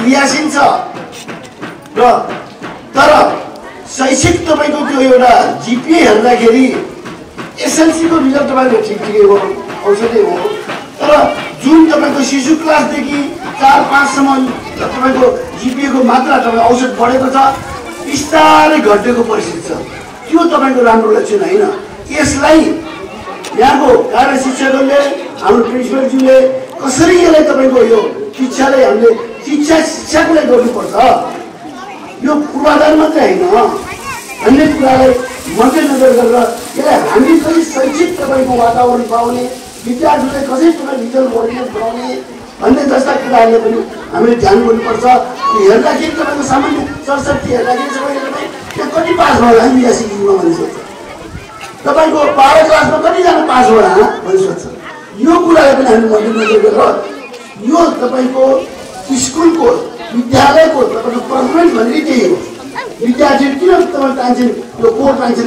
क्रियाशील छ र तर शैक्षिक तपाईको त्यो एउटा जिपिए हेर्दाखेरि एसएलसी को रिजल्ट तपाईको ठिकै हो, औसतै हो, तर जुन तपाईको शिशु क्लासदेखि 4-5 सम्म तपाईको जिपिए को मात्रा तपाई औसत बढेको छ, बिस्तारै घटेको परिस्थिति छ। त्यो तपाईको राम्रो लक्षण हैन। यसलाई यहाँको कार्य शिक्षकहरूले हाम्रो प्रिन्सिपलज्यूले कसरी यसलाई तपाईको यो शिक्षालाई हामीले शिक्षाको लागि गर्नुपर्छ, यो पूर्वाधार मात्रै हैन, अन्य कुरालाई मध्यनजर गरेर यसलाई हामी कसरी शैक्षिक तपाईको वातावरण पाउने, विद्यार्थीलाई कसरी तपाईँ रिजल्ट बनाउने भन्ने जस्ता कुराहरूले पनि हामीले ध्यान गर्नुपर्छ। हेर्दाखेरि तपाईँको सामान्य 67 हेर्दाखेरि त्यहाँ कति पास भयो हामी या सिक्किममा भन्ने सोध्छ, तपाईँको 12 क्लासमा कतिजना पास होला भन्ने सोध्छ। यो कुरालाई पनि हामी मध्यनजर गरेर यो तपाईँको स्कुलको विद्यालयको तपाईँको पर्फर्मेन्स भनेकै त्यही हो। विद्यार्थी किन तपाईँ टाइन्छ यो कोर टाइन्छ